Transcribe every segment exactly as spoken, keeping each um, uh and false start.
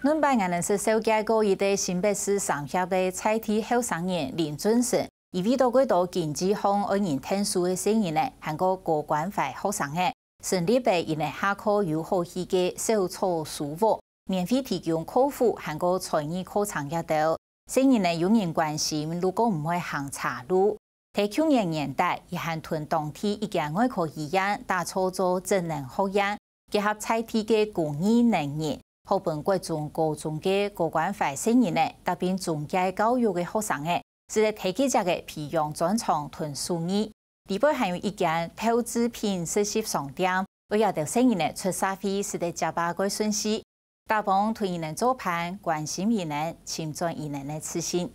兩擺𠊎等識紹介過一個新北市三峽个在地後生人林俊成，佢為著幾多經濟項愛人𢯭手个細人仔，還過高關懷學生仔，成立了佢等下課有好去个小草書屋，免費提供課輔還過才藝課程這兜。細人仔有人關心，就過毋會行差路。在舊年年底，佢還同當地一間外科醫院打造做職能學院，結合在地个工藝能人，好分國中、高中个高關懷細人仔，搭配中介教育个學生仔，使得在地个培養專長同手藝。裡背還有一間豆製品實習商店，為這兜細人仔出社會使得接把握順序。 打幫同佢等做伴，關心佢等，尋轉佢等个自信。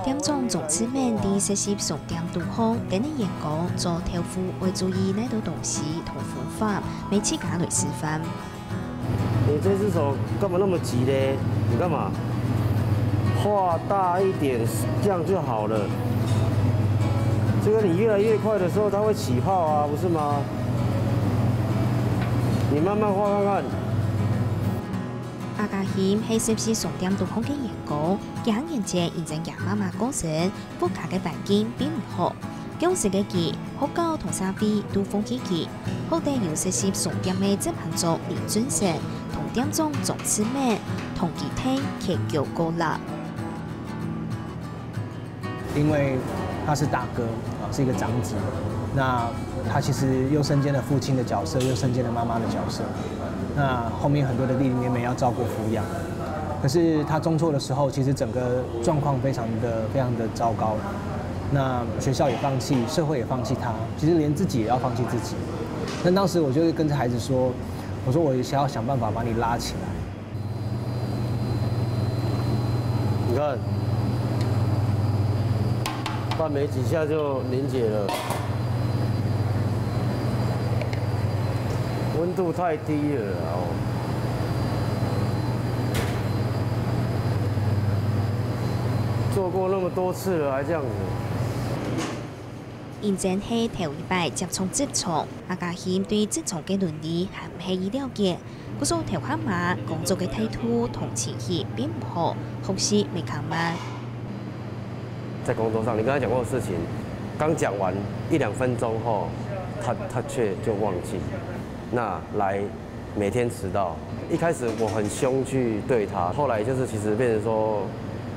店長鍾志明在實習商店肚項，跟等員工做豆腐愛注意哪兜東西同方法，乜自家來示範。 你這隻手幹嘛那麼急嘞？你幹嘛？畫大一點，這樣就好了。這個你越來越快的時候，它會起泡啊，不是嗎？你慢慢畫看看。阿嘉興係實習商店肚項个員工，幾下年前因為厥媽媽過身， 屋下个環境並毋好，降世个佢，學校同社會都放棄佢，好得有實習商店个執行長林俊成同店長鍾志明同佢𢯭，牽腳過來。因為他是大哥啊，是一個長子，那他其實又身兼了父親的角色，又身兼了媽媽的角色，那後面有很多的弟弟妹妹要照顧撫養。 可是他中輟的時候，其實整個狀況非常的、非常的糟糕。那學校也放棄，社會也放棄他，其實連自己也要放棄自己。那當時我就跟著孩子說，我說我想要想辦法把你拉起來。你看， 拌沒幾下就凝結了，溫度太低了啦哦。做過那麼多次了，還這樣子。因真係頭一擺接觸職場，阿嘉興對職場个倫理還毋係已了解， 故所頭下嘛，工作个態度同情緒並毋好，學習乜較慢。在工作上，你跟他講過的事情，剛講完一兩分鐘後，他、他卻就忘記。那來每天遲到，一開始我很凶去對他，後來就是其實變成說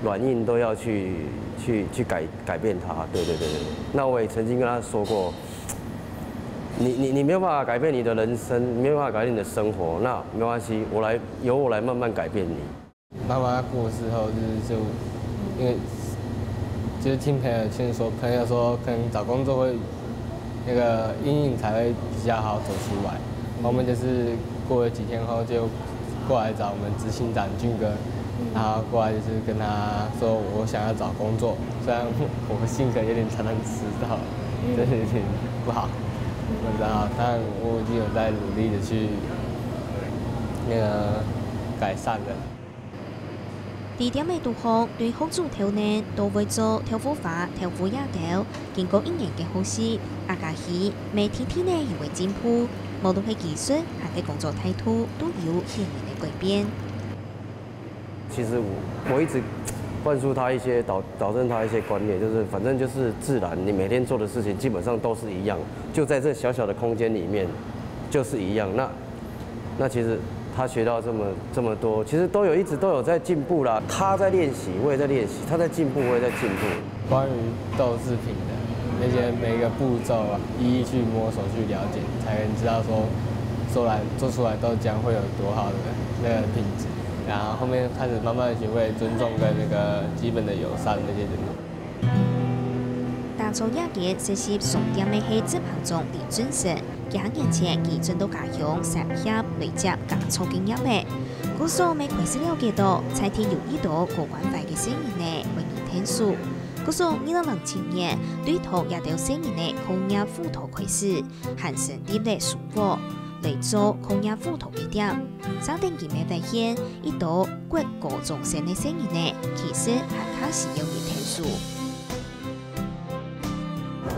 軟硬都要去、去、去改、改變他。對對對對對。那我也曾經跟他說過， 你、你、你沒有辦法改變你的人生，沒有辦法改變你的生活，那沒關係，我來，由我來慢慢改變你。媽媽過世後，就是就因為就是聽朋友勸說，朋友說可能找工作會那個陰影才會比較好走出來。後面就是過了幾天後，就過來找我們執行長俊哥，然後過來就是跟他說我想要找工作，雖然我性格有點常常遲到，真的有點不好，不知道，但我已經有在努力的去那個改善了。 在店个肚項，對學煮豆奶到會做豆腐花、豆腐乳糕，經過一年个學習，阿嘉興乜天天仔有在進步，無論係技術還係工作態度，都有顯著个改變。其實我、我一直灌輸他一些、導、導正他一些觀念，就是反正就是自然，你每天做的事情基本上都是一樣，就在這小小的空間裡面，就是一樣。那 那其實他學到這麼、這麼多，其實都有、一直都有在進步啦。他在練習，我也在練習，他在進步，我也在進步。關於豆製品的那些每一個步驟啊，一一去摸索、去了解，才能知道說做來、做出來豆漿會有多好的那個品質。然後後面開始慢慢學會尊重跟那個基本的友善那些等等。 打造這間實習商店个係執行長李俊成，幾下年前佢轉到家鄉三峽來接家族經驗个。故所乜開始了解到，在地有已多高關懷个細人仔為佢𢯭手。故所二零零七年，對同這兜細人仔課業輔導開始，還成立了書屋，來做課業輔導个店。正等佢乜發現，已多國高中生个細人仔，其實還較需要人𢯭手。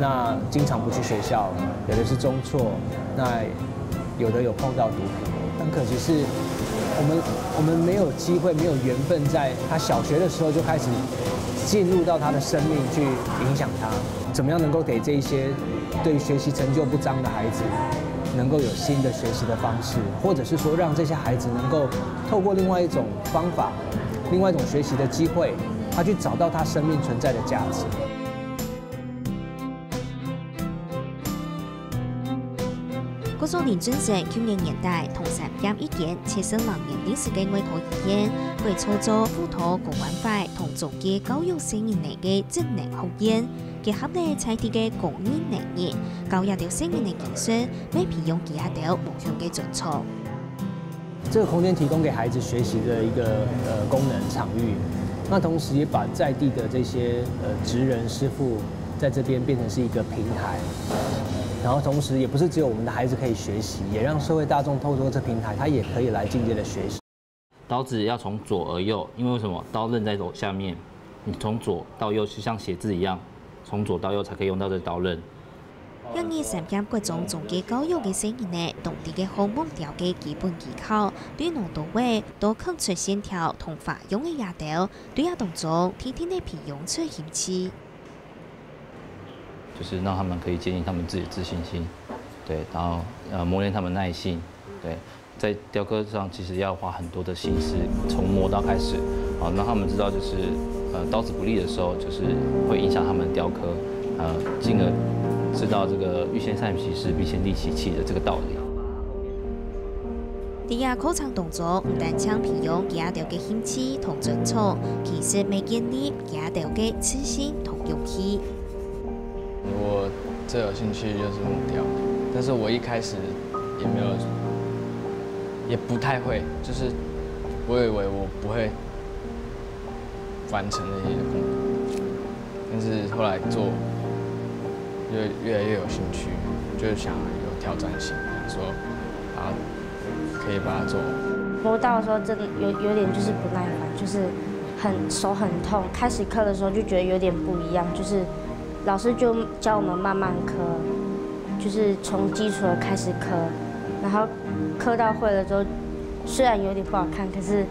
那经常不去学校，有的是中辍，那有的有碰到毒品。很可惜是，我们我们没有机会，没有缘分，在他小学的时候就开始进入到他的生命去影响他。怎么样能够给这一些对学习成就不彰的孩子，能够有新的学习的方式，或者是说让这些孩子能够透过另外一种方法，另外一种学习的机会，他去找到他生命存在的价值。故所林俊成舊年年底同三峽一間七十零人歷史个外科醫院，為創造輔導、關懷同中介教育細人仔个職能學院，結合了在地个工藝能力，教這兜細人仔个技術，來培養佢兜無窮个專長。这个空间提供给孩子学习的一个呃功能场域，那同时也把在地的这些呃职人师傅在这边变成是一个平台，然后同时也不是只有我们的孩子可以学习，也让社会大众透过这平台，他也可以来进阶的学习。刀子要从左而右，因为为什么？刀刃在左下面，你从左到右就像写字一样，从左到右才可以用到这刀刃。因為三峽國中中級教育个細人仔，當地个項目雕个基本技巧，對腦到位，都看出線條同花樣个這兜，對這當中，天天个培養出興趣。就是让他们可以建立他们自己的自信心，对，然后呃磨练他们耐性，对，在雕刻上其实要花很多的心思，从磨刀开始，好让他们知道就是呃刀子不利的时候，就是会影响他们雕刻，呃，进而知道这个预先善其事，必先利其器的这个道理。在這課程當中，毋單淨培養佢兜个興趣同專長，其實乜建立佢兜个自信同勇氣。我最有兴趣就是木雕，但是我一开始也没有，也不太会，就是我以为我不会完成那些工作，但是后来做，越越来越有兴趣，就是想要有挑战性，想说啊，可以把它做。磨刀的时候真的有有点就是不耐烦，就是很手很痛。开始刻的时候就觉得有点不一样，就是老师就教我们慢慢刻，就是从基础的开始刻，然后刻到会了之后，虽然有点不好看，可是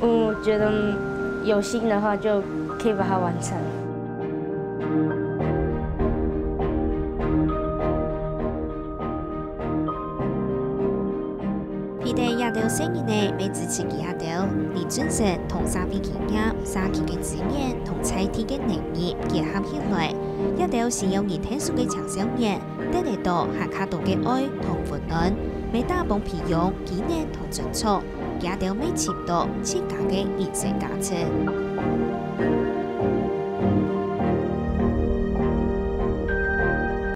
嗯，觉得有心的话就可以把它完成。為著這兜細人仔乜支持佢兜，李俊成同社會企業、社區个資源同在地个能力結合起來，這兜需要人特殊个青少年，得得到還較多个愛同溫暖，乜打幫培養技能同專長，佢兜乜尋到自家个人生價值。